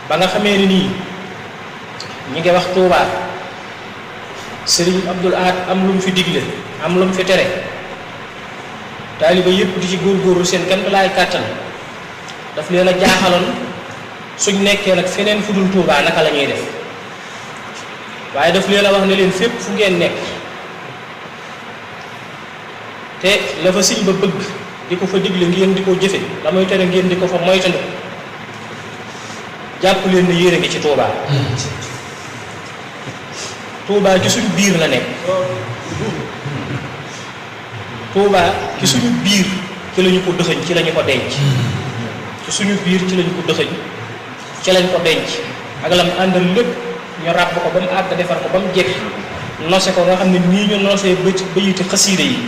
ba nga xamee ni nii ñi ngi wax Touba Serigne Abdoul Ahad am lu mu fi digle am lu mu fi tere taaliba yépp di ci góorgóorlu seen kenn laay kàttan daf leen a jaaxaloon suñ nekkee nag feneen fu dul Touba naka la ñuy def waaye daf leen a wax ne leen fépp fu ngeen nekk te la fa siñ ba bëgg di ko fa digle ngeen di ko jëfe la muy tere ngeen di ko fa moytandu jàpp leen ne yéen a ngi ci Touba. Touba ci suñu biir la nekk Touba ci suñu biir ci lañu ko dëxëñ ci lañu ko denc ci suñu biir ci lañu ko dëxëñ ci lañ ko denc ak lam àndal lépp ñu ràbb ko ba mu àgg defar ko ba mu jekk nose ko nga xam ne nii ñu nosee bayiti xasiida yi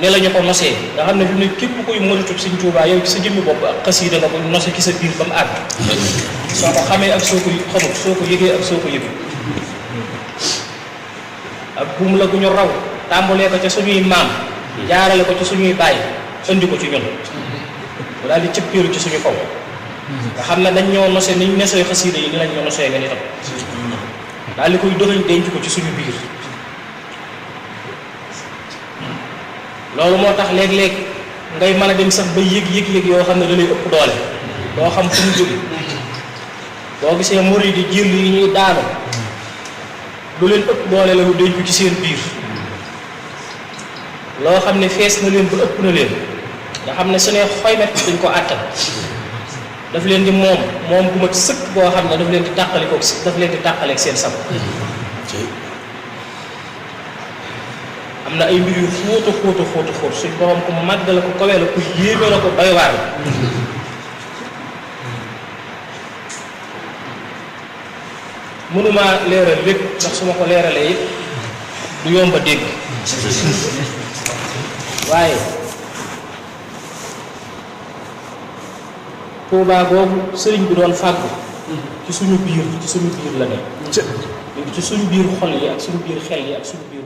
ne la ñu ko nosee nga xam ne fi mu ne képp kuy moytu Sëñ Touba yow ci sa jëmmi bopp ak xasiida nga ko nose ci sa biir ba mu àgg soo ko xamee ak soo ko xamut soo ko yëgee ak soo ko yëgee ak buum la gu ñu raw tàmbalee ko ca suñuy maam jaarale ko ci suñuy baay indi ko ci ñun bu daal di cëppeeru ci suñu kaw nga xam ne dañ ñoo nosee niñ nesee xasiida yi ni lañ ñoo nosee nga nitam daal di koy doxañ denc ko ci suñu biir loolu moo tax léeg-léeg ngay mën a dem sax ba yëg yoo xam ne da lay ëpp doole doo xam fu mu jóge boo gisee murid yi jël yi ñuy daanu lu leen ëpp doole la lu denc ci seen biir loo xam ne fees na leen ba ëpp na leen nga xam ne su ne xoymet dañ ko àttan daf leen di moom bu mat sëkk boo xam ne daf leen di tàqaleeg seen sab am na ay mbir yu xóot suñ borom ko màgg la ko kawe la ko yéeme la ko doy waar la mënuma leeral lépp ndax su ma ko leeralee it du yomb a dégg waaye Touba boobu sëriñ bi doon fàggu ci suñu biir la ne ci suñu biir xol yi ak suñu biir xel yi ak suñu biir